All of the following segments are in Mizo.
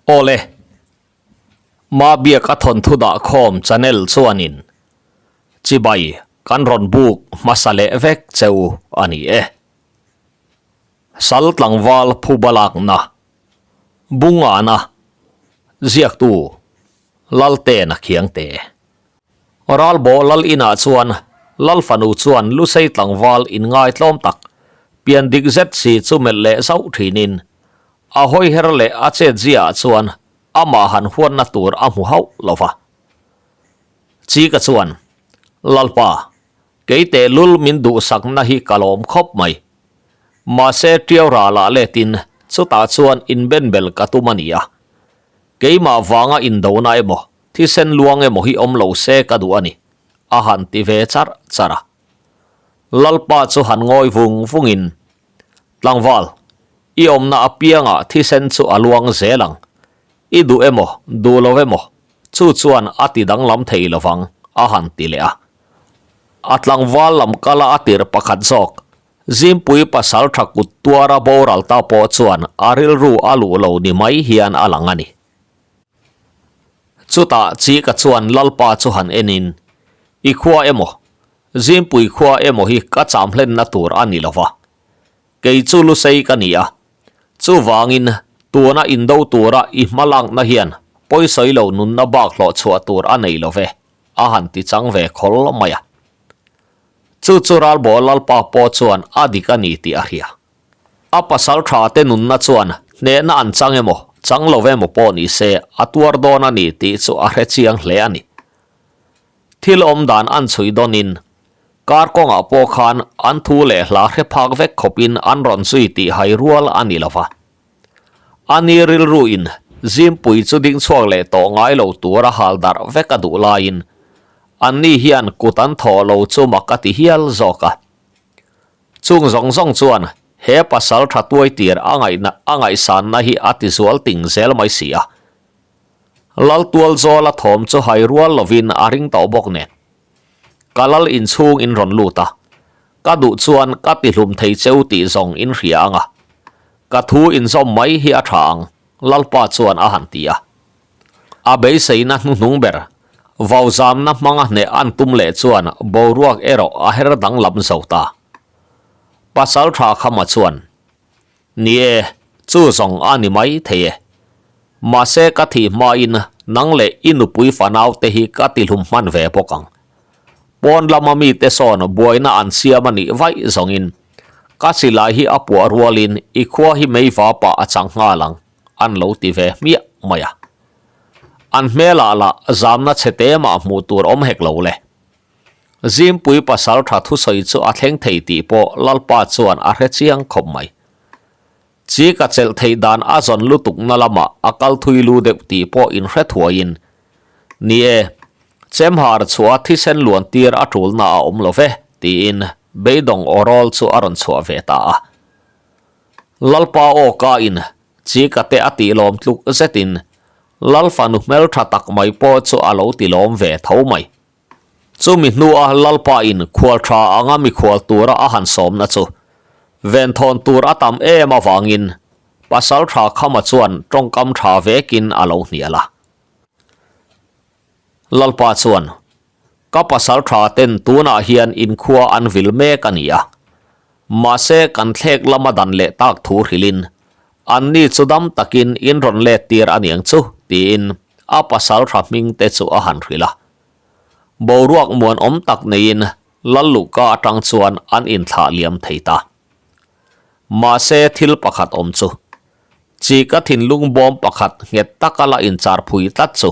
Awle, Mabiak a thawnthu dah khawm channel chuanin chibai kan rawn buk hmasa leh vek cheu a ni e. Sal tlangval phuba lakna, Bungana, ziaktu Laltena Khiangte. Ralbaw lal inah chuan lal fanu chuan Lusei tlangval inngaitlawm tak, pian dik zet si chu melh leh zauh thinin a hawi her leh a chet ziaah chuan amah han huatna tur a hmu hauh lo va. Chika chuan, Lalpa, kei tehlul min duhsakna hi ka lawm khawp mai. Mahse Tiau ralah letin chutah chuan inbenbel ka tum a ni a. Keimah vanga indona emaw, thisen luang emaw hi awm lo se ka duh a ni, a han ti ve charh charh a. Lalpa chu han ngawi vung vungin, Tlangval, i awmna apiangah thisen chu a luang zel ang. I duh emaw, duh lo emaw, chu chuan a ti danglam thei lovang, a han ti leh a. A tlangval lam kala a tirh pakhat zawk, Zimpui pasal tha kut tuara boral ta pawh chuan a rilru a luh lo ni mai hian a lang a ni. Chutah Chika chuan Lalpa chu han enin, I khua emaw, Zimpui khua emaw hi ka cham hlenna tur a ni lova. Kei chu Lusei ka ni a. Chuvangin tuna indo tura i hma lakna hian pawisawi lo nunna bak hlawh chhuah tur a nei love, a han ti chang ve khawl mai a. Chu chu Ralbaw Lalpa pawh chuan a dik a ni tih a hria. A pasal tha te nunna chuan hnehna an chang emaw, chang lo emaw pawh ni se a tuar dawn a ni tih chu a hre chiang hle a ni. Thil awm dan an chhui dawnin kar kawngah pawh khan an thu leh hla hre phak vek khawpin an rawn zui tih hai rual a ni lo va. A ni rilruin Zimpui chu ding chhuak leh tawh ngai lo tura hal darh vek a duh laiin anni hian kut an thawh lo chu mak a ti hial zawk a. Chung zawng zawng chuan he pasal tha tuai tir a ngaihna a ngaihsanna hi a ti zual ting zel mai si a. Laltual zawla thawm chu hai rual lovin a ring tawh bawk nen. Ka lal inchhung in rawn lut a, ka duh chuan ka ti hlum thei cheu tih zawng in hria ang a. Ka thu inzawm mai hi a tha ang, Lalpa chuan a han ti a. A beiseina hnuhnung ber, vauzamna hmanga hneh an tum leh chuan boruak erawh a her danglam zo ta. Pasal tha Khama chuan, Ni e, chu zawng a ni mai thei e. Mahse ka thih hmain nang leh i nupui fanau te hi ka ti hlum hman ve bawk ang. Pawn lama mite sawn buaina an siam a nih vaih zawngin ka silai hi a puah rualin i khua hi meiva pah a chang nghal ang, an lo ti ve hmiah mai a. An hmelah lah zamna chhe te mah hmuh tur awm hek lo le. Zimpui pasal tha thusawi chu a thleng thei tih pawh Lalpa chuan a hre chiang khawp mai. Chi ka chelh theih dan a zawn lutukna lamah a kal thui lu deuh tih pawh inhre thuaiin, Ni e, chemhar chhuah thisen luan tir a tulna a awm lo ve, tiin beidawng awrawl chu a rawn chhuah ve ta a. Lalpa aw ka in chi ka te a tih lawm tluk zetin Lal fanu hmeltha tak mai pawh chu a lo ti lawm ve tho mai. Chumi hnua Lalpa in khual tha anga mikhual tura a han sawmna chu venthawn tur a tam em avangin pasal tha Khama chuan tawngkam tha vekin a lo hnial a. Lalpa chuan, Ka pasal tha ten tunah hian inkhua an vil mek a ni a, mahse kan thlek lama dan leh tak thu hrilhin anni chu dam takin in rawn let tir a niang chu tiin a pasal tha hming te chu a han hrilh a. Boruak muanawm tak neiin Lalluhka atang chuan an inthlah liam thei ta. Mahse thil pakhat awm chu, Chika thinlung bawm pakhat nghet taka la inchar phui tlat chu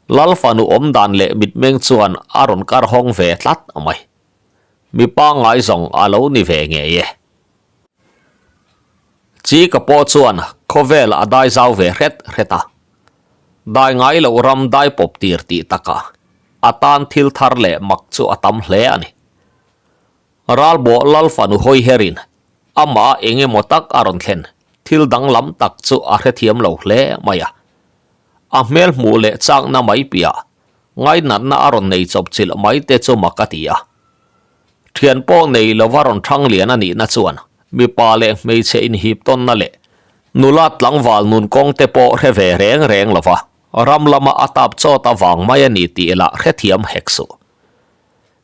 Lal fanu awm dan leh mitmeng chuan a rawn kar hawng ve tlat mai. Mipa ngaizawng a lo ni ve ngei e. Chika pawh chuan khawvel a dai zau ve hret hret a. Dai ngai loh ram dai pawp tir tih takah a tan thil thar leh mak chu a tam hle a ni. Ralbawh Lal fanu hawi herin amah eng emaw tak a rawn thlen thil danglam tak chu a hrethiam lo hle mai a. A hmel hmuh leh chakna mai piah ngainatna a rawn nei chawp chilh mai te chu mak a ti a. Thian pawh nei lova rawn thang lian a nihna chuan mipa leh hmeichhe inhip tawnna leh. Nula tlangval nun kawng te pawh hre ve reng reng lo va, ram lama a tap chawt avang mai a ni tih lah hrethiam hek suh.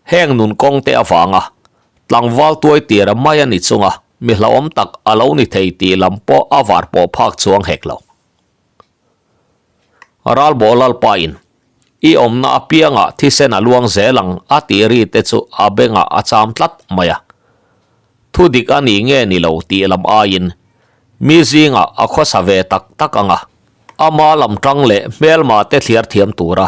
Heng nun kawng te avanga tlangval tuai tir mai a ni chunga mi hlauhawm tak a lo ni thei tih lam pawh a var pawh phak chuang hek lo. Ralbaw Lalpain, I awmna apiangah thisen a luang zel ang a tih ri te chu a bengah a cham tlat mai a. Thu dik a ni nge ni lo tih lam aiin mi zingah a khawsa ve tak tak ang a. Ama lam tang leh hmelma te thliar thiam tura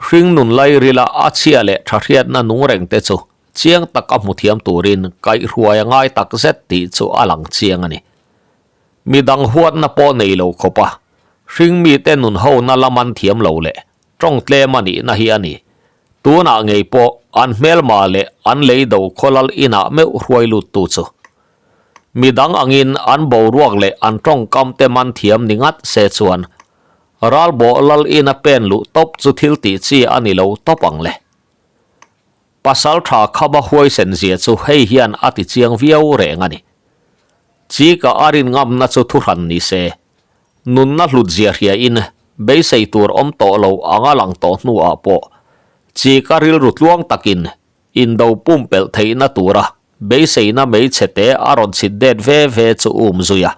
hringnun lairila a chhia leh tha hriatna nung reng te chu chiang taka hmu thiam turin kaihhruai a ngai tak zet tih chu a lang chiang a ni. Midang huatna pawh nei lo khawp a, hringmite nun hona la man thiam lo leh tawng tlem a nihna hi a ni. Tunah ngei pawh an hmelma leh an lei do khawlal inah meuh hruai luttu chu. Midang angin an boruak leh an tawngkam te man thiam ni ngat se chuan ralbawh lal ina pen luh tawp chu thil tih chi a ni lo tawp ang le. Pasal tha khama huaisen zia chu hei hian a ti chiang viau reng a ni. Chika a rin ngamna chu thuhran ni se, nunna hlut zia hria in beisei tur awm tawh lo anga lang tawh hnuah pawh Chika rilru tluang takin indo pumpelh theihna tura beiseina hmeichhe te a rawn chhit det ve ve chu um zui a,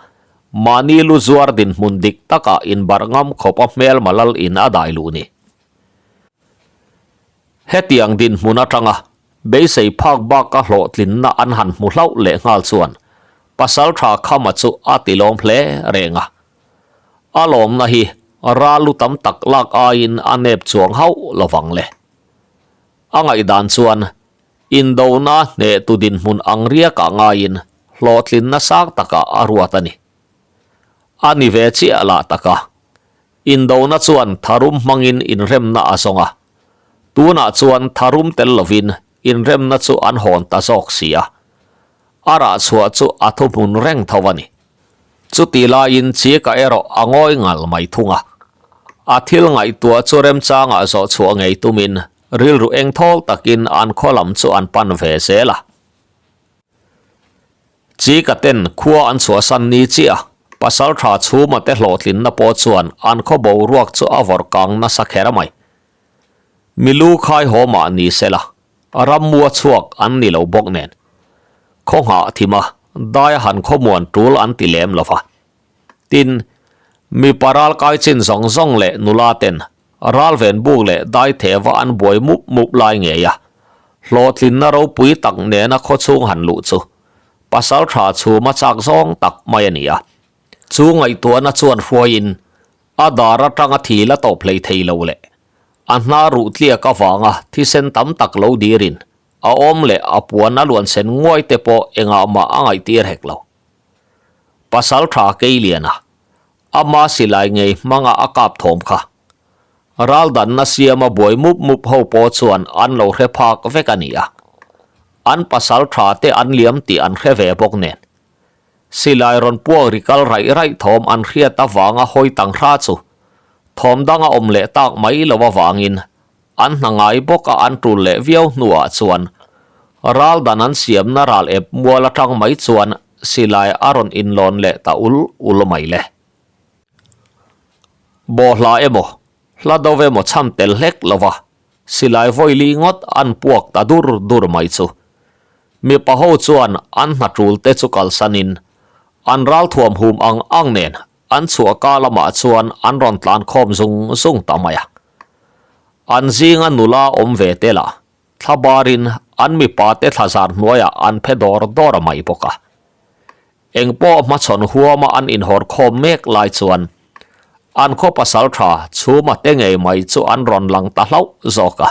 mahni lu zuar dinhmun dik takah inbarh ngam khawp a hmelma lal in a dai luh ni. Hetiang dinhmun atanga beisei phak baka hlawhtlinna an han hmu hlauh leh nghal chuan Pasaltha Khama chu a ti lawm hle reng a. A lawmna hi ral lu tam tak lak aiin a nep chuang hauh lovang le. A ngaihdan chuan indona hnehtu dinhmun ang riakah ngaiin hlawhtlinna sang takah a ruat a ni. A ni ve chiah lah taka. Indona chuan tharum hmangin inremna a zawng a, tunah chuan tharum tel lovin inremna chu an hawn ta zawk si a, a rah chhuah chu a thuhmun reng tho a ni. Chuti laiin Chika erawh a ngawi ngal mai thung a, a thil ngaihtuah chu remchangah zawh chhuah ngei tumin rilru engthawl takin an khaw lam chu an pan ve zel a. Chika ten khua an chhuahsan ni chiah a, Pasaltha Chhuma te hlawhtlinna pawh chuan an khaw boruak chu a vawrh kang nasa kher mai. Milu khai haw mah ni sela, rammua chhuak an ni lo bawk nen. Khaw nghah thim a, daia han khawmuan tul an ti lem lo va. Tin, mipa ralkai chin zawng zawng leh nula ten Ralven buk leh daitheva an buai mup mup lai ngei a, hlawhtlinna ropui tak nena khawchhung han luh chu pasal tha chhuma chak zawng tak mai a ni a. Chu ngaihtuahna chuan hruaiin a dar atanga thi la tawp hlei thei lo leh a hna ruh tliak avanga thisen tam tak lo dirin a awm leh a puan a luan sen nguai te pawh engah mah a ngaihtir hek lo. Pasal tha Keiliana Ama silai ngei hmanga a kap thawm kha. Raldanna siama buai mup mup ho pawh chuan an lo hre phak vek a ni a. An pasal tha te an liam tih an hre ve bawk nen. Silai rawn puak ri kal raih raih thawm an hriat avanga hawi tang hra chu thawm danga awm leh tak mai lo avangin an hna ngai bawka an tul leh viau hnuah chuan raldan an siamna ral ep mual atang mai chuan silai a rawn inlawn leh ta ul ul mai le. Bawhhla emaw, hla do emaw chhan tel hlek lova silai vawili ngawt an puak ta dur dur mai chu. Mipa ho chuan an hna tul te chu kalsanin an ralthuam hum ang ang nen An chhuahka lamah chuan an rawn tlan khawm zung zung ta mai a. An zinga nula awm ve te lah thla barin an mipa te thla zar hnuaiah an phe dawr dawr mai bawk a. Eng pawh hmachhawn huama an inhawr khawm mek lai chuan an khaw pasal tha chhuma te ngei mai chu an rawn lang ta hlauh zawk a.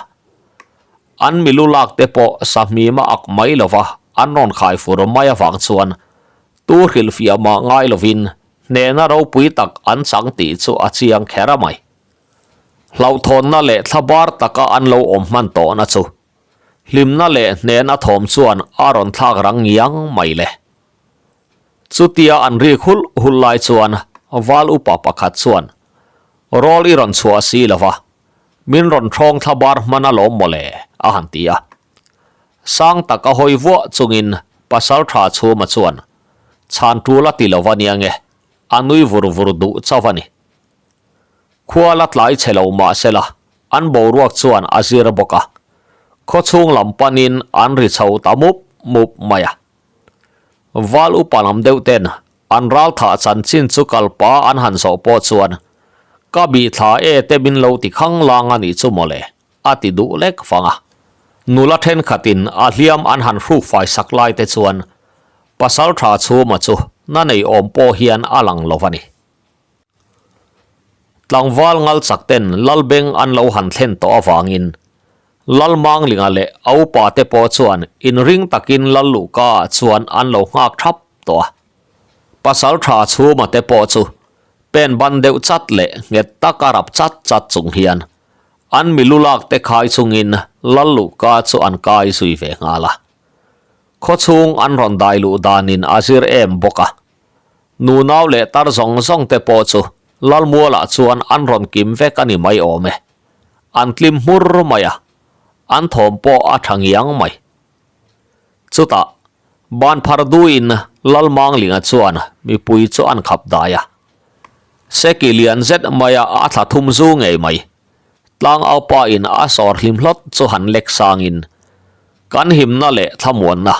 An milu lak te pawh sahmima ak mai lova an rawn khai fur mai avang chuan Tu hrilhfiah mah ngai lovin hnehna ropui tak an chang tih chu a chiang kher a mai. Hlauhthawnna leh thlabar taka an lo awm hman tawhna chu hlimna leh hnehna thawm chuan a rawn thlak rang ngiang mai le. Chutia an rik hulh hulh lai chuan val upa pakhat chuan, Rawl i rawn chhuah si lova, min rawn thawng thlabar hman alawm mawle, a han ti a. Sang taka hawi vuah chungin Pasaltha Chhuma chuan, Chhan tul a ti lo va nia nge? a nui vur vur duh chauh a ni. Khua la tlai chhe lo mah sela, an boruak chuan a zir bawk a, khawchhung lam panin an ri chho ta mup mup mai a. Val upa lam deuh ten an ral thah chanchin chu kalpa an han zawh pawh chuan, Ka bih thla e te min lo ti khang lang a nih chu mawle, a ti duh lek vang a. Nula thenkhatin a hliam an han hruk fai sak lai te chuan pasal tha chhuma chu na nei awm pawh hian a lang lo a ni. Tlangval ngal chak ten Lalbeng an lo han thlen tawh avangin Lalmanglinga leh a upa te pawh chuan inring takin Lalluhka ah chuan an lo nghak thap tawh a. Pasal tha chhuma te pawh chu pen ban deuh chat leh nghet taka rap chat chat chung hian an milu lak te khai chungin Lalluhka chu an kai zui ve nghal a. Khawchhung an rawn dai luh danin a zir em bawk a. Nunau leh tar zawng zawng te pawh chu Lalmualah chuan an rawn kim vek a ni mai awm e. An tlim hmur mai a, an thawm pawh a tha ngiang mai. Chutah, ban phar duin Lalmanglinga chuan mipui chu an khap dai a. Seki lian zet maia a thla thum zu ngei mai. Tlangaupa in a sawr hlim hlawt chu han lek sangin, Kan himna leh thlamuanna,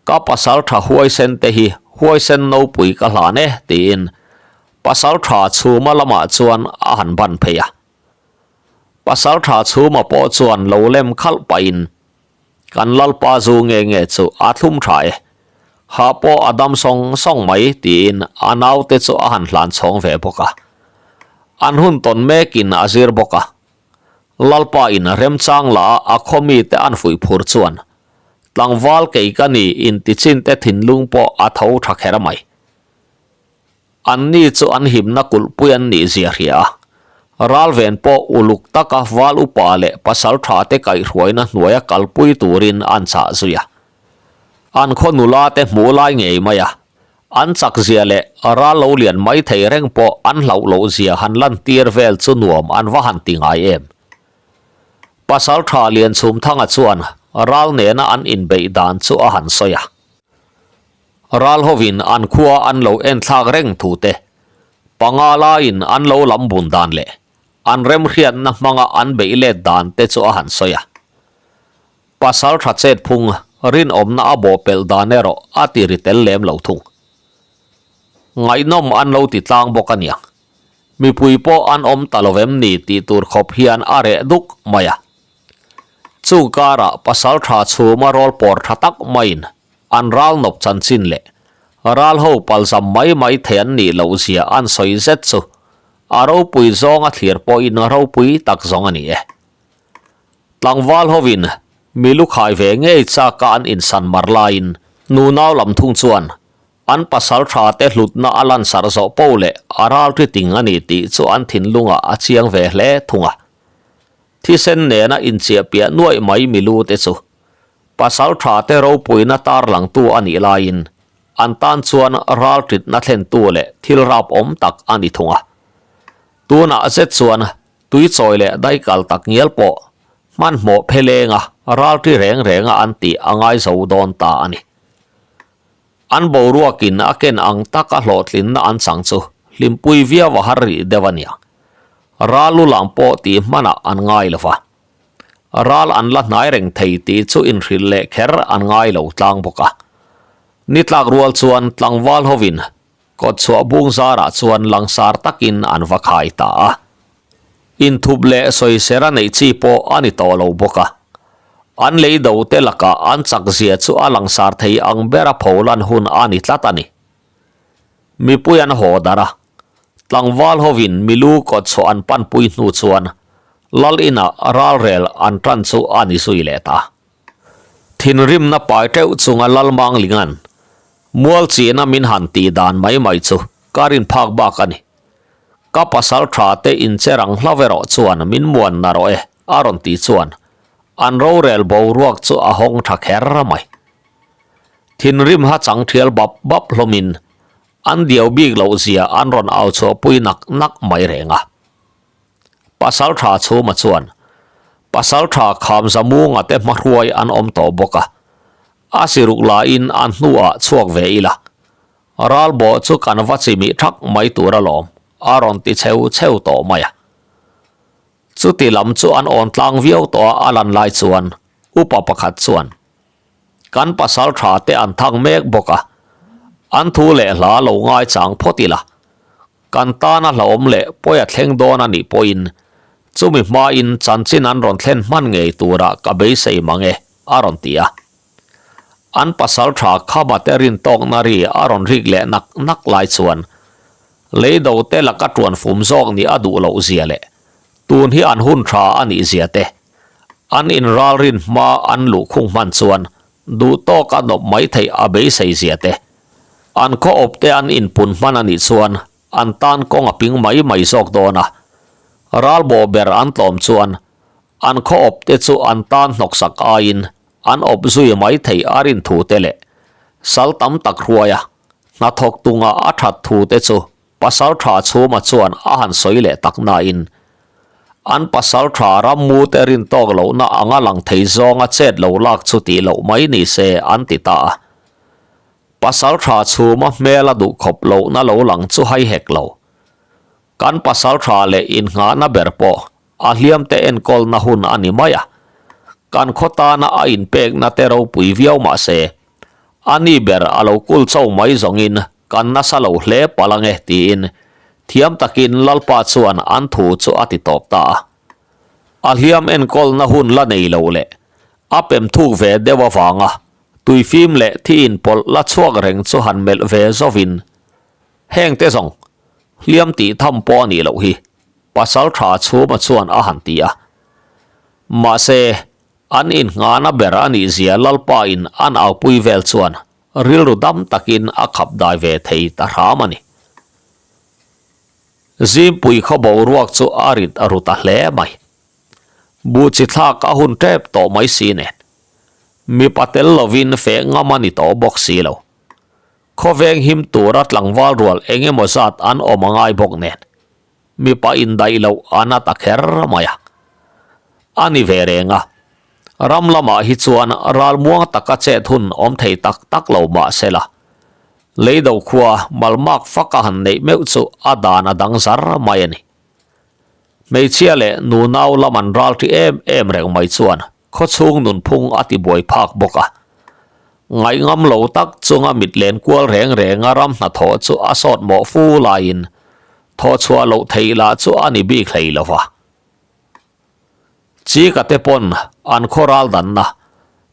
Ka pasal tha huaisen te hi huaisen nopui ka hlan e tiin pasal tha chhuma lamah chuan a han ban phei a. Pasal tha chhuma pawh chuan lo lem khalh pahin kan lalpa zu nge nge chu a thlum tha e, ha pawh a dam sawng sawng mai tiin a naute chu a han hlan chhawng ve bawk a. An hun tawn mekin a zir bawk a. Lalpa in remchang la a a khaw mite an fuih phur chuan Tlangval kei ka ni intichinte thinlung pawh a tho tha kher mai. An ni chu an himna kulhpui an nih zia hria a, ralven pawh uluk taka val upa leh pasal tha te kaihhruaina hnuaia kalpui turin an chah zui a. An khaw nula te hmuh lai ngei mai a, an chak zia leh ral lo lian mai thei reng pawh an hlauh loh zia han lantir vel chu nuam an va han ti ngai em. Pasal tha Lianchhumthanga chuan ral nena an inbeih dan chu a han sawi a. Ral hovin an khua an lo enthlak reng thu te, panga laiin an lo lam bun dan leh an remhriatna hmanga an beih let dan te chu a han sawi a. Pasal tha chet phung rinawmna a bawhpelh dan erawh a ti ri tel lem lo thung. Ngaihnawm an lo ti tlang bawk a niang. Mipui pawh an awm ta lo vem ni tih tur khawp hian a reh duk mai a. Chung karah pasal tha chhuma rawl pawr tha tak maiin an ral nawp chanchin leh ral ho palzam mai mai thei an nih loh zia an sawi zet chu a ropui zawng a thlir pawhin ropui tak zawng a ni e. Tlangval hovin mi lu khai ve ngei chaka an insan mar laiin nunau lam thung chuan An pasal tha te hlutna a lansarh zawh po leh a ral ri ting a ni tih chu an thinlungah a chiang ve hle thung a. Thisen nena inchiah piah nuaih mai milu te chu pasal tha te ropuina tarlangtu a nih laiin an tan chuan ral ṭitna thlentu leh thil rap awm tak a ni thung a. Tunah zet chuan tuichawi leh daikal tak ngial pawh hmanhmawh phelenga ral ṭi reng renga an tih a ngai zo dawn ta a ni. An boruakin a ken ang taka hlawhtlinna an chang chu hlimpui viau a har rih deuh a nia. Ral lu lam pawh tih hmanah an ngai lo va. Ral an la hnai reng thei tih chu inhrilh leh kher an ngai lo tlang bawk a. Ni tlak rual chuan tlangval hovin kawtchhuah bung zarah chuan langsar takin an va khai ta a. Inthup leh sawiser a neih chi pawh a ni tawh lo bawk a. An lei do te lakah an chak zia chu a langsar thei ang bera pholan hun a ni tlat a ni. Mipui an haw darh a, tlangval hovin milu kawtchhuah an panpui hnu chuan Lal inah ralrel an tan chu a ni zui leh ta. Thinrimna pai teuh chunga Lalmanglinga'n mual china min han tih dan mai mai chu ka rin phak bak a ni. Ka pasal tha te incher ang hlau erawh chuan min muan na rawh e a rawn tih chuan an rorel boruak chu a hawng tha kher mai. Thinrim ha chang thial bap bap hlawmin an diau bik loh zia an rawn au chhuahpui nak nak mai reng a. Pasal tha chhuma chuan pasal tha kham zamunga te hmahruai an awm tawh bawk a, a siruk laiin an hnuah chhuak ve ila. Ralbawh chu kan va chimih thak mai tur alawm, a rawn ti cheu cheu tawh mai a. Chuti lam chu an awn tlang viau tawh a a lan lai chuan upa pakhat chuan, Kan pasal tha te an thang mek bawk a, an thu leh hla lo ngaichang phawt ila, kan tana hlauhawm leh pawi a thleng dawn a nih pawhin chumi hmain chanchin an rawn thlen hman ngei turah ka beisei mang e, a rawn ti a. An pasal tha khama te rin tawkna ri a rawn rik leh nak nak lai chuan leido te laka tuan fum zawk nih a duh loh zia leh tun hi an hun tha a nih zia te an inralrin hma an luhkhung hman chuan duh tawk a nawp mai theih a beisei zia te an khaw awp te an inpun hman a nih chuan an tan kawng a ping mai mai zawk dawn a, ralbawh ber an tlawm chuan an khaw awp te chu an tan hnawksak aiin an awp zui mai thei a rin thu te leh sal tam tak hruai a, hnathawk tunga a that thu te chu pasal tha chhuma chuan a han sawi leh tak nain an pasal tha rammu te rin tawk lohna anga lang thei zawnga chet lo lak chu tih loh mai ni se an ti ta a. Pasal tha chhuma hmel a duh khawp lohna lo lang chu hai hek lo. Kan pasal tha leh innghahna ber pawh a hliam te enkawlna hun a ni mai a. Kan khaw tana a inpekna te ropui viau mah se, a ni ber a lo kul cho mai zawngin kan nasa lo hle palh ange tiin thiam takin Lalpa chuan an thu chu a ti tawp ta a. A hliam enkawlna hun la nei lo leh a pem thuk ve deuh avanga Tuifim leh thi inpawlh la chhuak reng chu han melh ve zawin, Heng te zawng, hliam tih tham pawh a nih loh hi, pasal tha chhuma chuan a han ti a. Mahse, an innghahna ber a nih zia Lalpa in an aupui vel chuan rilru dam takin a khap dai ve thei ta hram a ni. Zimpui khaw boruak chu a rit a ru ta hle mai. Buh chi thlak a hun tep tawh mai si nen. Mipa tel lovin feh ngam a ni tawh bawk si lo. Khawveng him tura tlangval rual eng emaw zat an awm a ngai bawk nen. Mipa indaih loh a na ta kher mai a. A ni ve reng a. Ram lamah hi chuan ralmuang taka chet hun awm thei tak tak lo mah se la. Leido khua malmak fak a han neih meuh chu a dan a dang zar mai a ni. Hmeichhia leh nunau lam an ral ṭi em em reng mai chuan khawchhung nunphung a ti buai phak bawk a. Ngaihngam lo tak chunga mit len kual reng renga ram hnathawh chu a sawt mawh fu laiin thawhchhuah loh theih lah chu a ni bik hlei lo va. Chika te pawn an khaw ral danna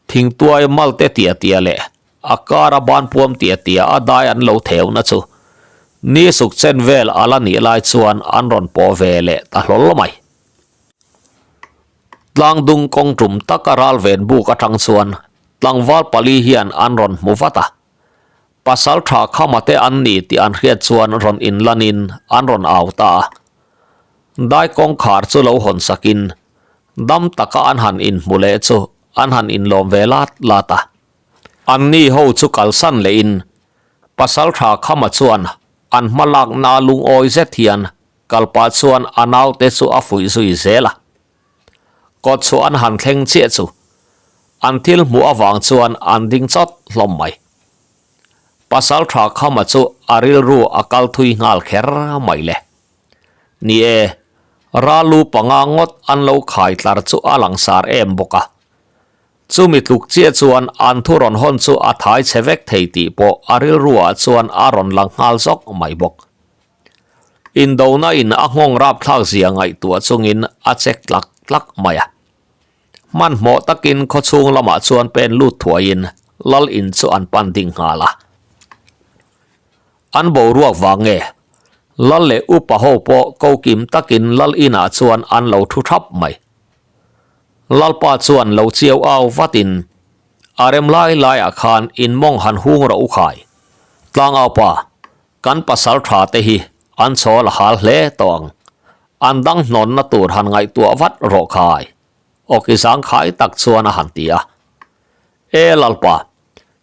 thingtuai malte tia tia leh A kar a ban puam tia tia a dai an lo theuna chu ni suk chen vel a la nih lai chuan an rawn pawh ve leh ta hlawl mai. Tlangdung kawng tum tak a ral ven buk atang chuan tlangval pali hian an rawn hmu vat a. Pasal tha khama te an ni tih an hriat chuan rawn inlanin an rawn au ta a. Dai kawngkhar chu lo hawn sakin dam taka an han inhmu leh chu an han inlawm ve lat lat a. Anni ho chu kalsan lehin Pasaltha Khama chuan an hma lakna lungawi zet hian kalpah chuan a naute chu a fuih zui zel a. Kawt chu an han thleng chiah chu an thil hmuh avang chuan an ding chawt hlawm mai. Pasaltha Khama chu a rilru a kal thui nghal kher mai le. Ni e, ralu panga ngawt an lo khai tlar chu a langsar em bawk a. Chumi tluk chiah chuan an thu rawn hawn chu a thai chhe vek thei tih pawh a rilruah chuan a rawn lang nghal zawk mai bawk. Indona in a nghawng rapthlak zia ngaihtuah chungin a chek tlak tlak mai a. Hmanhmawh takin khawchhung lamah chuan pen lut thuaiin Lal in chu an pan ding nghal a. An boruak vang nge? Lal leh upa ho pawh ko kim takin Lal inah chuan an lo thu thap mai. Lalpa chuan lo chiau au vatin, A rem lai laiah khan in mawng han hung rawh u khai. Tlangau pa, kan pasal tha te hi an chawl a hal hle tawh ang. An dang hnawnna tur han ngaihtuah vat rawh khai. Awki zangkhai tak chuan a han ti a. E Lalpa,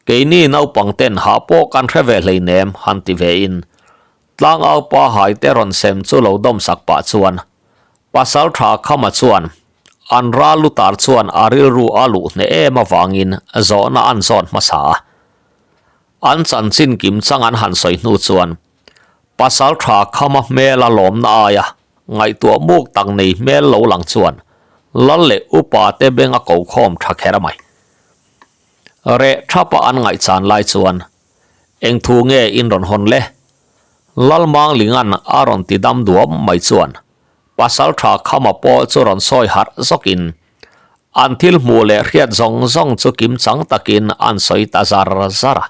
keini naupang ten hah pawh kan hre ve hleinem han ti ve in, Tlangau pa haite rawn sem chu lo dawm sak pah chuan Pasal tha Khama chuan an ral lutar chuan a rilru a luh hneh em avangin zawhna an zawt hmasa a. An chanchin kim chang an han sawi hnu chuan Pasaltha Khama hmela lawmna aia ngaihtuah muk tak nei hmel lo lang chuan Lal leh upa te beng a ko khawm tha kher mai. Reh thapa an ngaihchan lai chuan eng thu nge in rawn hawn le? Lalmanglinga'n a rawn ti dam duam mai chuan Pasaltha Khama pawh chu rawn sawi harh zawkin an thil hmuh leh hriat zawng zawng chu kimchang takin an sawi ta zar zar a.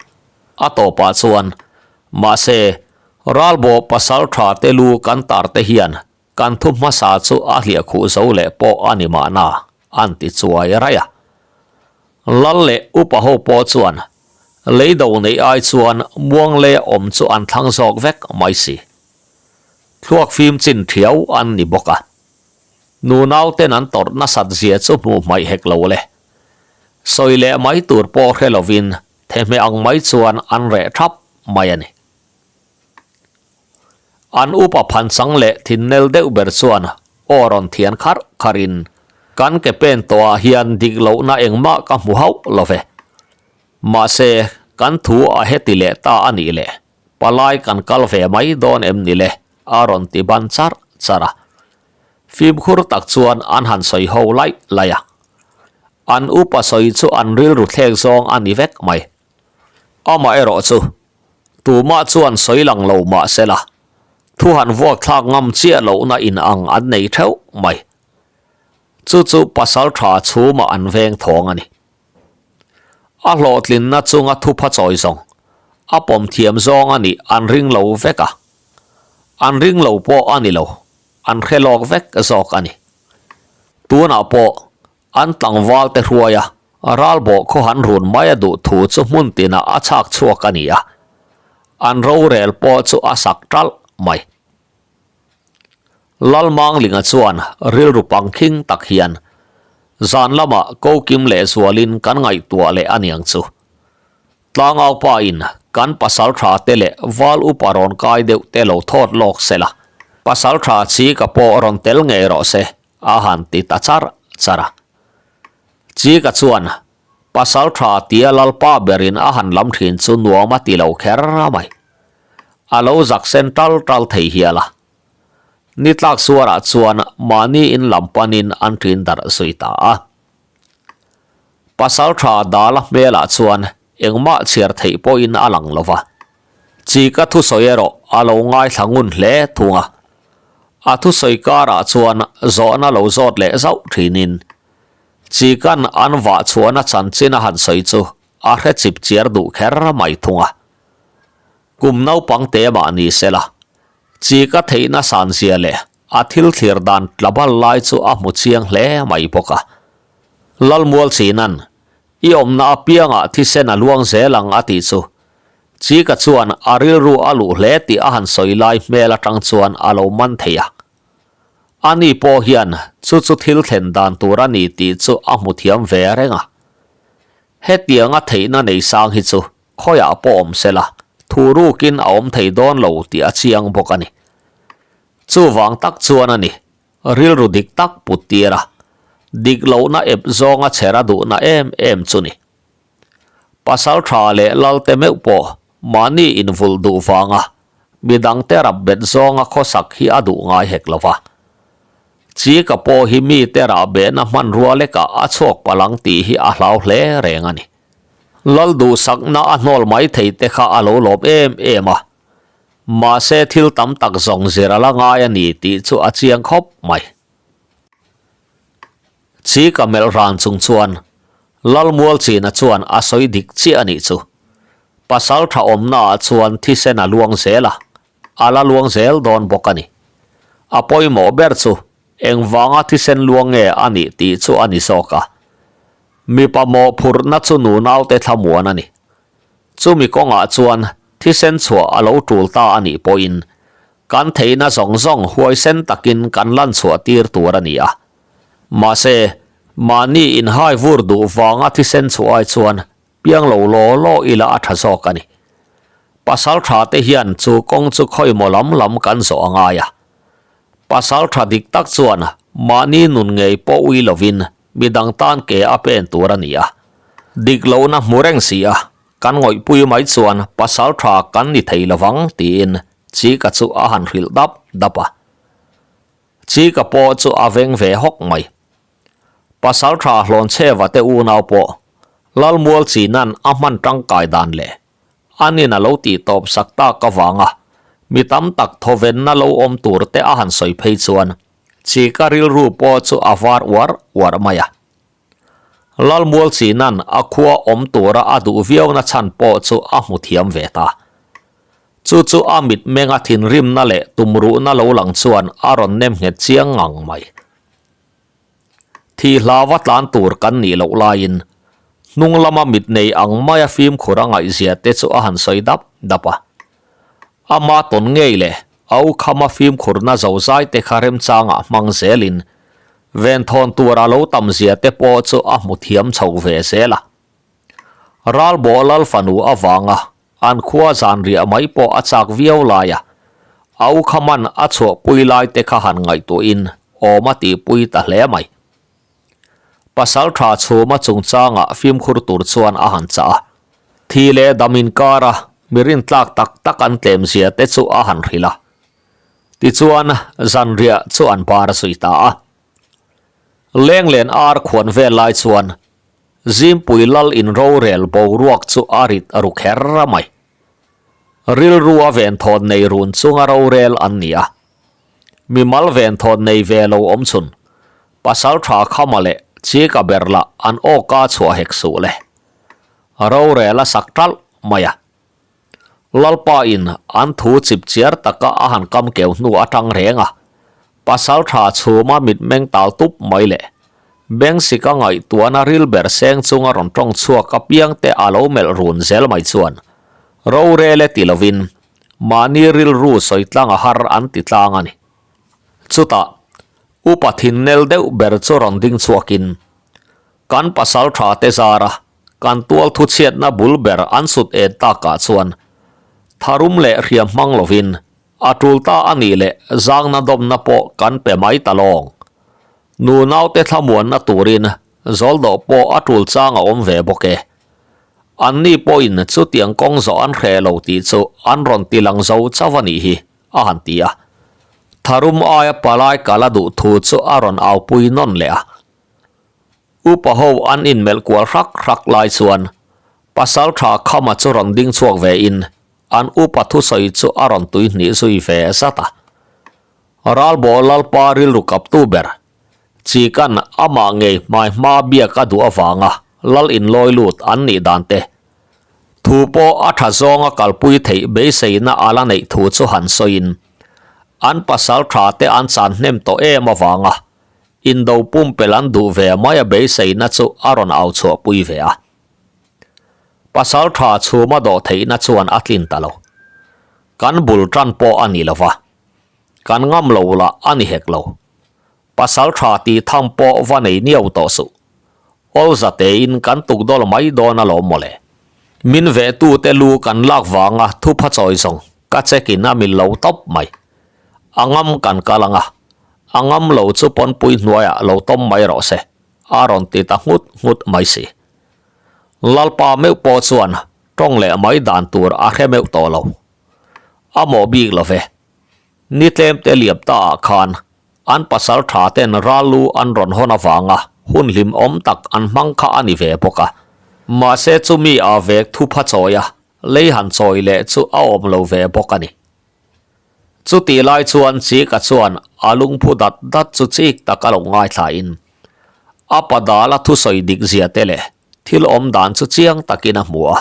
A tawpah chuan, Mahse, ralbawh pasaltha te lu kan tar te hian kan thu hmasa chu a hliah khuh zo leh pawh a ni mahna, an ti chuai raih a. Lal leh upa ho pawh chuan leido neih ai chuan muangle awm chu an thlang zawk vek mai si. Thluak fim chin thiau an ni bawk a. Nunau ten an tawrh nasat zia chu hmuh hmaih hek lo le. Sawi leh mai tur pawh hre lovin thehmeh ang mai chuan an reh thap mai a ni. An upa phanchang leh thinnel deuh ber chuan aw rawn thian kharh kharhin, Kan ke pen tawhah hian dik lohna engmah ka hmu hauh lo ve. Mahse, kan thu a heti leh ta a nih le. Palai kan kal ve mai dawn em ni le? a rawn ti ban charh charh a. Fimkhur tak chuan an han sawi ho laih laih a. An upa sawi chu an rilru thlek zawng a ni vek mai. Amaherawh chu, tumah chuan sawi lang lo mah sela, thu han vuak thlak ngam chiah lohna in ang an nei theuh mai. Chu chu pasal tha chhumah an veng thawng a ni. A hlawhtlinna chunga thupha chawi zawng, a pawm thiam zawng a nih an ring lo vek a. An ring lo pawh a ni lo, an hre lawk vek zawk a ni. Tunah pawh an tlangval te hruai a, ralbawh khaw han run mai a duh thu chu hmun tinah a chhak chhuak a ni a, an rorel pawh chu a sak ṭalh mai. Lalmanglinga chuan rilru pangkhing tak hian zan lamah kokim leh zualin kan ngaihtuah leh a niang chu. Tlangau pa in kan pasal tha te leh val upa rawn kai deuh te lo thawt lawk se la, pasal tha Chika pawh rawn tel ngei rawh se a han ti ta char char a. Chika chuan pasal tha tia Lalpa berin a han lam thin chu nuam a ti lo kher mai. A lo zak sen tal tal thei hial a. Ni tlak suarah chuan mahni in lam panin an ṭin darh zui ta a. Pasal tha Dala hmelah chuan engmah chhiar theih pawhin a lang lo va. Chika thusawi erawh a lo ngaithla ngun hle thung a. A thusawi karah chuan zawhna lo zawt leh zauh ṭhinin Chika'n an vah chhuahna chanchin a han sawi chu a hre chip chiar duh kher mai thung a. Kum naupang te mah ni se la, chi ka theihna san zia leh a thil thlir dan tla bal lai chu a hmu chiang hle mai bawk a. Lalmual Chinan, I awmna apiangah thisen a luang zel ang a tih chu Chika chuan a rilru a luh hle tih a han sawi lai hmel atang chuan a lo man thei a. Ani pawh hian chu chu thil thlen dan tur a ni tih chu a hmu thiam ve reng a. Hetianga theihna nei sang hi chu Khawiah pawh awm se la, thu rukin a awm thei dawn lo tih a chiang bawk a ni. Chuvang tak chuan a ni, rilru dik tak put tir a, dik lohna ep zawnga chher a duhna em em chu ni. Pasal tha leh lalte meuh pawh mahni invulh duh vanga midangte rap bet zawnga khawsak hi a duh ngai hek lo va. Chika pawh hi mite rahbehna hmanrua lekah a chhuak palh ang tih hi a hlau hle reng a ni. Lal duhsakna a hnawl mai thei te kha a lo lawm em em a, mahse thil tam tak zawng zir a la ngai a ni tih chu a chiang khawp mai. Chika melh ran chung chuan Lalmualchina chuan a sawi dik chiah a nih chu. Pasal tha awmnaah chuan thisen a luang zel a, a la luang zel dawn bawk a ni. A pawimawh ber chu Engvanga thisen luang nge a nih tih chu a ni zawk a. Mipa mawhphurhna chu nunaute thlamuan a ni. Chumi kawngah chuan thisen chhuah a lo tul ta a nih pawhin kan theihna zawng zawng huaisen takin kan lan chhuah tir tur a ni a. Mahse, mahni inhai vur duh vanga thisen chhuah ai chuan piang lo law law ila a tha zawk a ni. Pasal tha te hian chu kawng chu khawimaw lam lam kan zawh a ngai a. Pasal tha dik tak chuan mahni nun ngei pawh ui lovin midang tan ke a pen tur a ni a, dik lohna hmu reng si a. Kan ngawihpui mai chuan pasal tha kan ni thei lovang tiin Chika chu a han hrilh dap dap a. Chika pawh chu a veng ve hawk mai. Pasal tha Hlawnchheva te unau pawh Lalmual Chinan a hman tangkai dan leh anin a lo tih tawp sak tak avanga mi tam tak thawvenna lo awm tur te a han sawi phei chuan Chika rilru pawh chu a var uar uar mai a. Lalmual Chinan a khua awm tura a duh viauna chhan pawh chu a hmu thiam ve ta. Chu chu a mitmenga thinrimna leh tumruhna lo lang chuan a rawn nem nghet chiang ngang mai. Thih hlava tlan tur kan nih loh laiin hnung lama mit nei ang maia fimkhur a ngaihzia te chu a han sawi dap dap a. Ama tawn ngei leh a u khama fimkhurna zozai te kha remchangah hmang zelin venthawn tur a lo tam zia te pawh chu a hmu thiam chho ve zel a. Ralbawh lal fanu avanga An khua zan riah mai pawh a chak viau lai a, a u kha man a chhuahpui lai te kha han ngaihtuahin awm a tihpui ta hle mai. Pasal tha chhuma chungchangah fimkhur tur chuan a han chah a, thi leh dam inkara mi rintlak tak tak an tlem zia te chu a han hrilh a. Tichuan, zan riah chu an bar zui ta a. Lenglen ar khuan vel lai chuan Zimpui lal in rorel boruak chu a rit a ru kher mai. Rilru a venthawn nei run chunga rorel an ni a. Mimal venthawn nei ve lo awm chhun, pasal tha khama leh chika ber lah an awka chhuah hek suh le. Rorel a sak talh mai a. Lalpa in an thu chip chiar taka a han kam keu hnu atang reng a, pasal tha chhuma mitmeng tal tup mai leh Bengsika ngaihtuahna ril ber seng chunga rawn tawng chhuak apiang te a lo melh run zel mai chuan rorel e ti lovin mahni rilru sawi tlang a har an ti tlang a ni. Chutah upa thinnel deuh ber chu rawn ding chhuakin kan pasal tha te zara Kan tual thuchhiatna bul ber an sut en takah chuan tharum leh hriam hmang lovin a tul ta a nih leh zangna dawmna pawh kan pe mai ta lawng. Nu naute thlamuanna turin zawldawh pawh a tul chang a awm ve bawk e. Anni pawhin chutiang kawng zawh an hreh lo tih chu an rawn ti lang zo chauh a nih hi, a han ti a. Tharum aia palai kal a duh thu chu a rawn aupui nawn leh a. Upa ho an inmelh kual hrak hrak lai chuan pasal tha Khama chu rawn ding chhuak ve in an upa thusawi chu a rawn tui hnih zui ve zat a. Ralbaw Lalpa rilru kaptu ber Chikan amah ngei hmai hma biak a duh avanga lal inlawi lut an nih dan te thu pawh a tha zawnga kalpui theih beiseina a la neih thu chu han sawiin an pasal tha te an chan hnem tawh em avanga Indo pumpelh an duh ve mai a beiseina chu a rawn au chhuahpui ve a. Pasal tha chhuma dawh theihna chuan a tlin ta lo. Kan bul tan pawh a ni lo va, kan ngam lo lah a ni hek lo. Pasal tha tih tham pawh va nei niau tawh suh. Awlza tein kan tukdawl mai dawn alawm mawle. Min vehtute lu kan lak vanga thupha chawi zawng ka check in a mil lo tawp mai. A ngam kan kal ang a, a ngam lo chu pawnpui hnuaiah lo tawm mai rawh se, a rawn ti ta nghut nghut mai si. Lalpa meuh pawh chuan tawng leh mai dan tur a hre meuh tawh lo. A mawh bik lo ve. Ni tlemte liam ta ah khan an pasal tha ten ral lu an rawn hawn avanga hun hlim awm tak an hmang kha a ni ve bawk a. Mahse chumi ah vek thupha chawi a, lei han chawi leh chu a awm lo ve bawk a ni. Chutih lai chuan Chika chuan a lungphu dat dat chu chik tak a lo ngaithlain a padala thusawi dik zia te leh thil awm dan chu chiang takin a hmu a.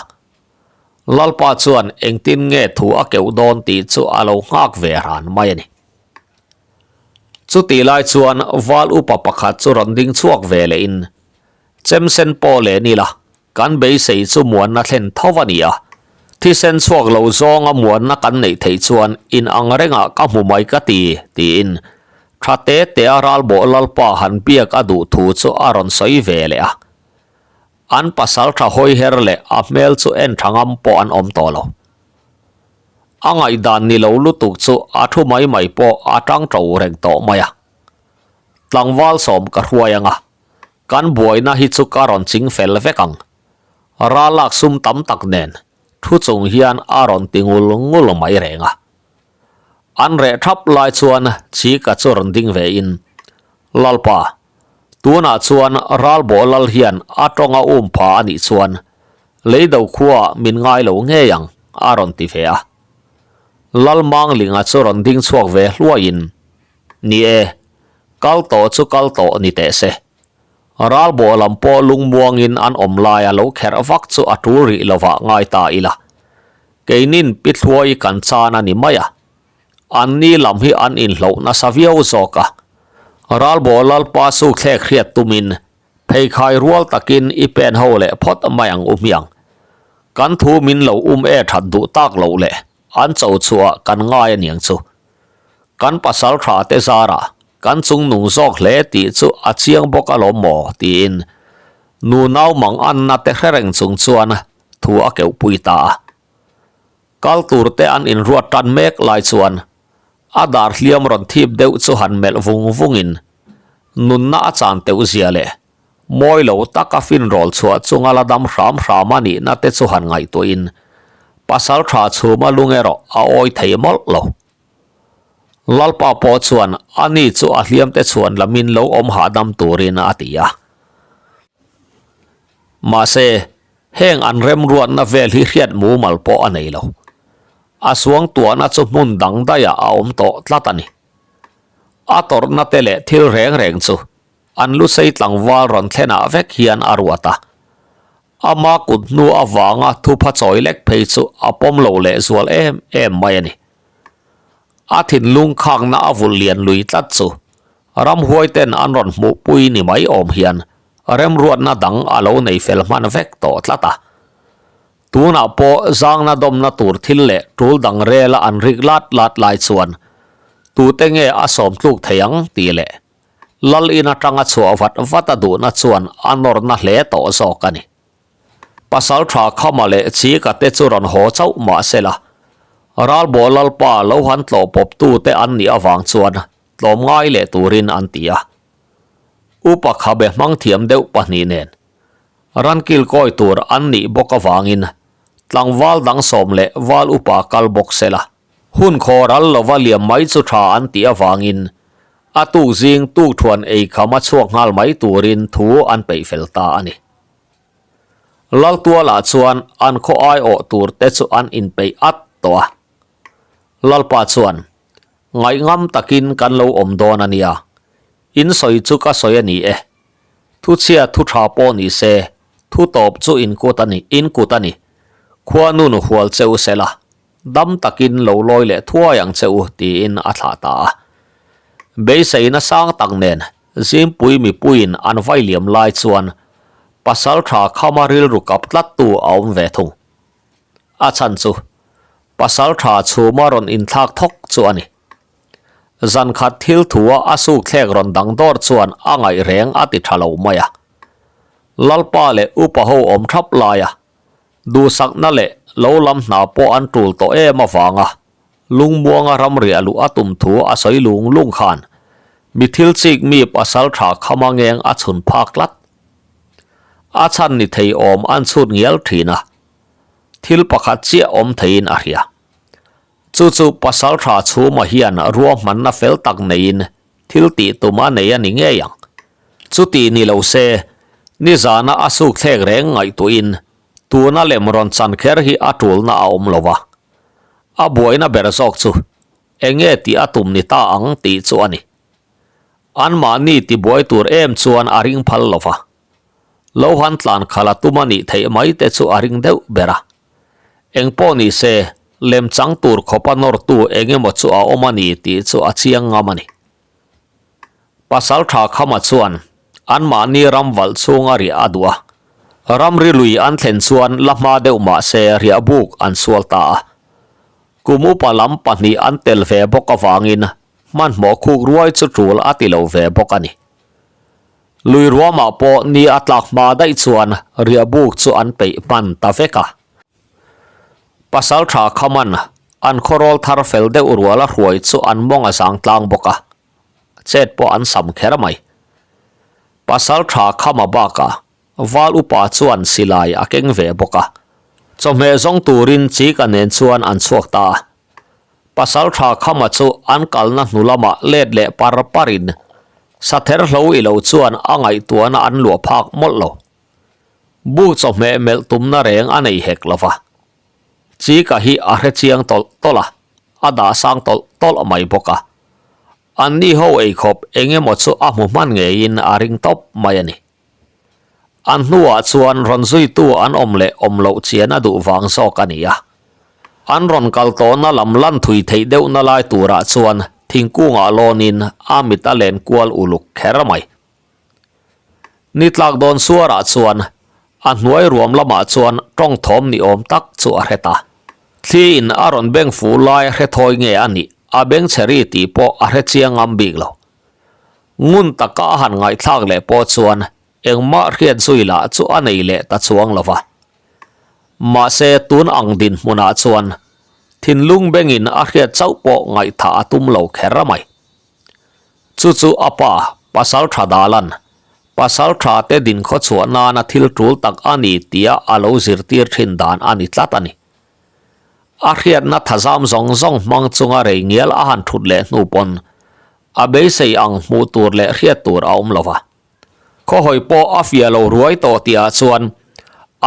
Lalpa chuan engtin nge thu a keuh dawn tih chu a lo nghak ve ran mai a ni. Chutih lai chuan val upa pakhat chu rawn ding chhuak ve lehin Chemsen pawh leh ni la, kan beisei chu muanna thlen tho a ni a. Thisen chhuak lo zawnga muanna kan neih theih chuan in ang rengah ka hmu mai ka ti, tiin tha te te a ralbawh Lalpa han biak a duh thu chu a rawn sawi ve leh a. An pasal tha hawi her leh a hmel chu en tha ngam pawh an awm tawh lo. A ngaihdan ni lo lutuk chu a thu mai mai pawh a tang to reng tawh mai a. Tlangval sawm ka hruai ang a, Kan buaina hi chu ka rawn ching fel vek ang. Ral lak sum tam tak nen thu chung hian a rawn ti ngul ngul mai reng a. An reh thap lai chuan Chika chu rawn ding ve in, Lalpa, tunah chuan Ralbawh lal hian a tawng a um pha a nih chuan Leido khuaah min ngai lo ngei ang a rawn ti ve a. Lal Manglinga chu rawn ding chhuak ve hluaiin, Ni e, kal tawh chu kal tawh ni teh se. Ralbawh lam pawh lungmuangin an awm laia lo kherh vak chu a tul rih lovah ngai ta ila. Keinin pi thluai kan chan a ni mai a. Anni lam hi an inhloh nasa viau zawk a. Ralbawh Lalpa sukthlek hriat tumin pheikhai rual takin i pen ho leh phawt mai ang u hmiang. Kan thu min lo um e that duh tak loh leh an cho chhuah kan ngai aniang chu. Kan pasal tha te zarah kan chung nung zawk hle tih chu a chiang bawk alawm maw tiin nu nau mang anna te hre reng chung chuan thu a keuh pui ta a. Kal tur te an inruat tan mek lai chuan a dar hliam rawn thip deuh chu han melh vung vungin nunna a chan teuh zia leh Mawi lo taka finrawl chhuah chunga la dam hram hram a nihna te chu han ngaihtuahin pasal tha chhuma lung erawh a awi thei mawlh lo. Lalpa pawh chuan a ni chu a hliam te chhuan lamin lo awm hahdam turin a ti a. Mahse, heng an remruatna vel hi hriat mumal pawh a nei lo. A suangtuahna chu hmun dang daihah a awm tawh tlat a ni. A tawrhna te leh thil reng reng chu An lusei tlangval rawn thlenah vek hian a ruat a. Ama kut hnu avanga thupha chawi lek phei chu a pawm lo lehzual em em mai a ni. A thinlung khakna a vulh lian lui tlat chu ramhuai ten an rawn hmuhpui ni mai awm hian remruatna dang a lo nei fel hman vek tawh tlat a. Tunah pawh zangna dawmna tur thil leh tul dang rela an rik lat lat lai chuan tute nge a sawm tluk thei ang tih leh Lal in atanga chhuah vat vat a duhna chuan a nawrna hle tawh zawk a ni. Pasal tha Khama leh Chika te chu rawn haw chauh mah se la, Ralbawh Lalpa lo han tlawh pawptu te an nih avang chuan tlawm ngai leh turin an ti a. Upa khabe hmang thiam deuh pahnih nen ran kilkawi tur an nih bawk avangin tlangval dang sawm leh val upa kal bawk se la, Hun khaw ral lova liam mai chu tha an tih avangin a tuk zing tuk thuan ei kham a chhuak nghal mai turin thu an peih fel ta a ni. Laltualah chuan an khaw aiawh tur te chu an inpeih at tawh a. Lalpa chuan, Ngaihngam takin kan lo awm dawn a nia, in sawi chu ka sawi a ni e. Thuchhia thu tha pawh ni se, thu tawp chu in kut a ni, in kut a ni. Khuanun hual che u sela. Dam takin lo lawi leh thuai ang che u, tiin a thlah ta a. Beiseina sang tak nen Zimpui mipuiin an vai liam lai chuan pasal tha khama rilru kap tlattu a awm ve thung. A chhan chu pasal tha chhuma rawn inthlak thawk chu a ni. Zan khat thil thua a sukthlek rawn dang dawr chuan a ngaih reng a ti tha lo mai a. Lalpa leh upa ho awm thap laia Duhsakna leh lo lam hna pawh an tul tawh em avanga lungmuanga ramriah luh a tum thu a sawi lung lung khan mi thil chik mi pasal tha khama ngeng a chhun phak tlat. A chhan ni thei awm an chhut ngial thin a, thil pakhat chiah awm theiin a hria. Chu chu pasal tha chhuma hian ruahmanna fel tak neiin Thil tih tum a nei a ni ngei ang. Chuti ni lo se, nizana a sukthlek reng ngaihtuahin tuna lem rawn chan kher hi a tulna a awm lo va. A buaina ber zawk chu enge tih a tum ni ta ang tih chu a ni. Anmahni tibuai tur em chuan a ring phal lo va. Lo han tlan khalh a tum a nih theih mai te chu a ring deuh ber a. Engpawh ni se, lemchang tur khawpa nawrtu eng emaw chu a awm a ni tih chu a chiang ngam a ni. Pasal tha Khama chuan anmahni ram valh chhunga riah a duh a, ramri lui an thlen chuan la hma deuh mah se riah buk an sual ta a. Kum upa lam pahnih an tel ve bawk avangin hmanhmawh khuk ruai chu tul a ti lo ve bawk a ni. Lui ruamah pawh ni a tlak hma daih chuan riahbuk chu an peih hman ta vek a. Pasal tha Khaman an khawrawl thar fel deuh rual a hruai chu an mawng a zang tlang bawk a, chet pawh an sam kher mai. Pasal tha Khama bakah. Val upa chuan silai a keng ve bawk a. Chawhmeh zawng turin Chika nen chuan an chhuak ta a. Pasaltha Khama chu an kalna hnu lamah let leh par parin Sather hlo i lo chuan a ngaihtuahna an luah phak mawlh lo. Buk chawhmeh melh tumna reng a nei hek lo va. Chika hi a hre chiang tawlh tawlh a, a dah sang tawlh tawlh mai bawk a. Anni ho eikhawp eng emaw chu a hmu hman ngeiin a ring tawp mai a ni. An hnuah chuan rawn zuitu an awm leh awm loh chian a duh vang zawk a ni a. An rawn kal tawhna lam lan thui theih deuhna lai turah chuan thingkungah lawnin a mit a len kual uluk kher mai. Ni tlak dawn suarah chuan a hnuai ruam lamah chuan tawng thawm ni awm tak chu a hre ta. Thli in a rawn beng fuh lai a hre thawi nge a nih a beng chhe ri tih pawh a hre chiang ngam bik lo. Ngun taka a han ngaihthlak leh pawh chuan engmah hriat zui lah chu a nei leh ta chuang lo va. Mahse tun ang dinhmunah chuan thinlung bengin a hriat chauh pawh ngaihthah a tum lo kher mai. Chu chu a pa, pasal tha dalan, pasal tha te dinkhaw chhuah nana thil tul tak a ni tia a lo zirtir thin dan a ni tlat a ni. A hriatna thazam zawng zawng hmang chunga rei ngial a han thut leh hnu pawn a beisei ang hmuh tur leh hriat tur a awm lo va. Khawhawi pawh a fiah lo ruai tawh tihah chuan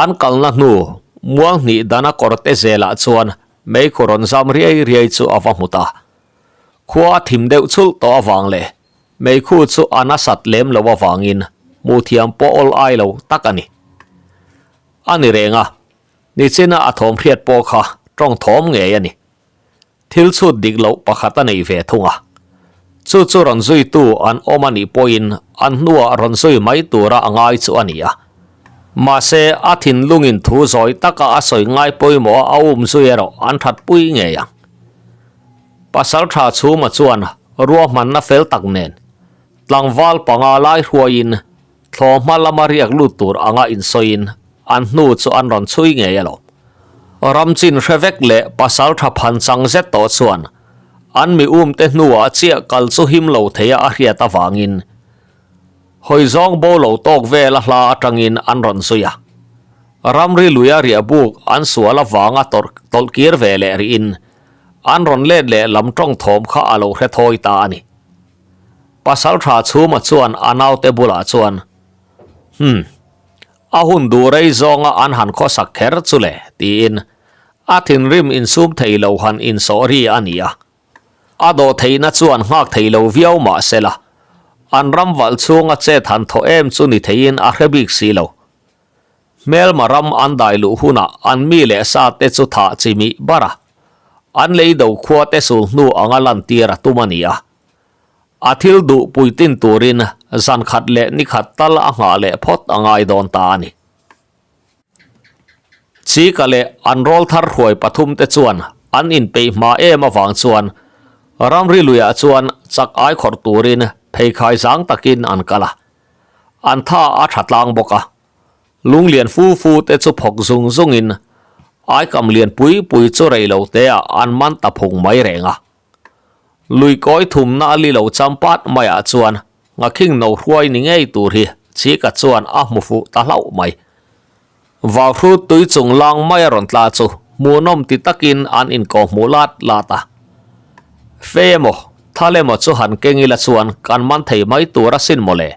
an kalna hnu mual hnih dana kawrte zelah chuan meikhu rawn zam riai riai chu a va hmu ta. Khua a thim deuh chulh tawh avang leh meikhu chu a nasat lem lo avangin hmuh thiam pawh awl ai lo tak a ni. A ni reng a, nichina a thawm hriat pawh kha tawng thawm ngei a ni. Thil chhut dik loh pakhat a nei ve thung a. Chu chu rawn zuitu an awm a nih pawhin an hnuah rawn zui mai tura a ngai chu a ni a. Mahse, a thinlungin thu zawi taka a sawi ngai pawimawh a um zui erawh an thatpui ngei ang. Pasaltha Chhuma chuan ruahmanna fel tak nen tlangval panga lai hruaiin thlawhma lama riak lut tur anga insawiin an hnu chu an rawn chhui ngei alawm. Ramchin hre vek leh pasaltha phan chang zet tawh chuan an mi umte hnuah chiah kal chu him lo theia a hriat avangin hawi zawng bo lo tawk vel a hla atangin an rawn zui a. Ramri luia riah buk an sual avanga tawlh kir ve leh rihin an rawn let leh lam tawng thawm kha a lo hre thawi ta a ni. Pasaltha Chhuma chuan a naute bulah chuan, Hum, a hun duh rei zawnga an han khawsak kher chu le, tiin a thinrim insum thei lo han insawh ri a ni a. A dawh theihna chuan nghak thei lo viau mah sela, an ram valh chhunga chet han thawh em chu ni theiin a hre bik si lo. Hmelma ram an dai luh hunah an mi leh sa te chu thah chi mih bar a, an lei do khua te sul hnu anga lantir a tum a ni a. A thil duh puitlin turin zan khat leh ni khat tal a nghah leh phawt a ngai dawn ta a ni. Chika leh an rawl thar hruai pathum te chuan an inpeih hma em avang chuan ramri luiah chuan chak ai khawrh turin pheikhai zang takin an kal a. An tha a tha tlang bawk a. Lunglian fu fu te chu phawk zung zungin aikam lian pui pui chu rei lo te ah an man ta phung mai reng a. Lui kawi thumna a li lo cham pat maiah chuan ngakhing no hruai ni ngei tur hi Chika chuan a hmu fuh ta hlauh mai. Vauhrut tui chung lang mai a rawn tla chu hmuhnawm ti takin an inkawhhmuh lat lat a. Fei emaw, thal emaw chu han keng ila chuan kan man thei mai tur asin mawle,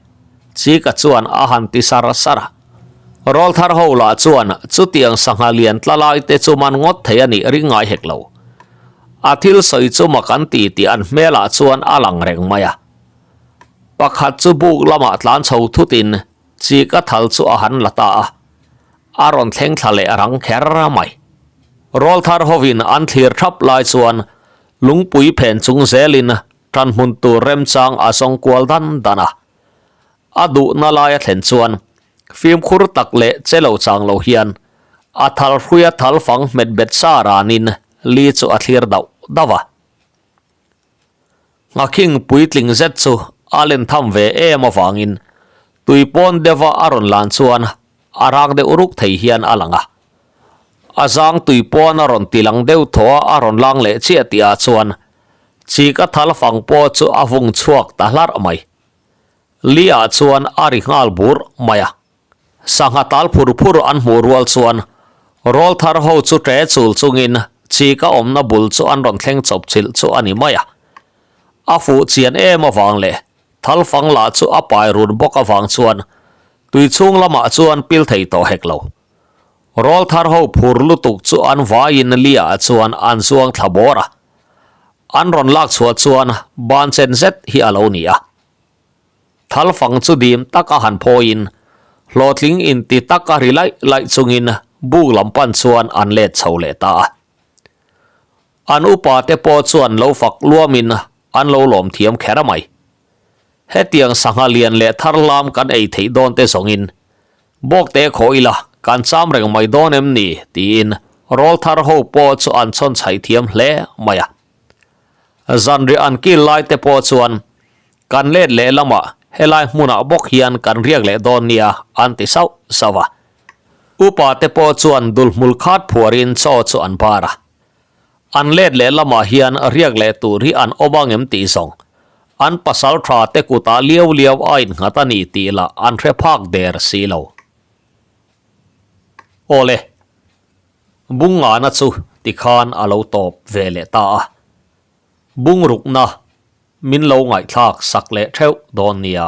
Chika chuan a han ti sar sar a. Rawlthar ho lah chuan chutiang sangha lian tla lai te chu man ngawt thei a nih ring ngai hek lo. A thil sawi chu mak an ti tih an hmelah chuan a lang reng mai a. Pakhat chu buk lamah tlan chho thutin Chika thal chu a han la ta a, a rawn thleng thla leh rang kher mai. Rawlthar hovin an thlir thap lai chuan lungpui phen chung zelin tan hmun tur remchang a zawng kual dan dan a. A duhna lai a thlen chuan fimkhur tak leh che lo chang lo hian a thal hruia thal fang hmet bet sa ranin li chu a thlir dauh dauh a. Nghakhing puitling zet chu a len tham ve em avangin tui pawn deuha a rawn lan chuan a rak deuh ruk thei hian a lang a. A zang tui pawn a rawn ti lang deuh thaw a a rawn lang leh chiah tih ah chuan chik a thal fang pawh chu a vung chhuak ta hlarh mai. Li ah chuan a ri nghal bur mai a. Sangha tal phur phur an hmuh rual chuan rawlthar ho chu ṭe chul chungin chika awmna bul chu an rawn thleng chawp chilh chu a ni mai a. A fuh chian em avang leh thalfang lah chu a pai run bawk avang chuan tui chhung lamah chuan pil thei tawh hek lo. Rawlthar ho phur lutuk chu an vaiin liah chuan an zuang thla bawr a. An rawn lak chhuah chuan ban chen zet hi a lo ni a. Thalfang chu dim taka han phawiin, hlawhtling inti taka ri laih laih chungin buk lam pan chuan an let chho leh ta a. An upa te pawh chuan lo fak luamin an lo lawm thiam kher mai. Hetiang sangha lian leh thar lam kan ei theih dawn te zawngin Bawkte khaw ila kan cham reng mai dawn em ni tiin rawlthar ho pawh chu an chhawn chhaih thiam hle mai a. Zanriah an kil lai te pawh chuan kan let leh lamah helai hmunah bawk hian kan riak leh dawn nia an ti sauh sauh a. Upa te pawh chuan dulhmul khat phuarin chaw chu an bar a. An let leh lamah hian riak leh tur hi an awm ang em tih zawng an pasal tha te kutah liau liau a innghat a ni tih lah an hre phak der si lo. Awle, Bungngana chu tikhan a lo tawp ve leh ta a. Bungrukna min lo ngaihthlak sak leh theuh dawn nia.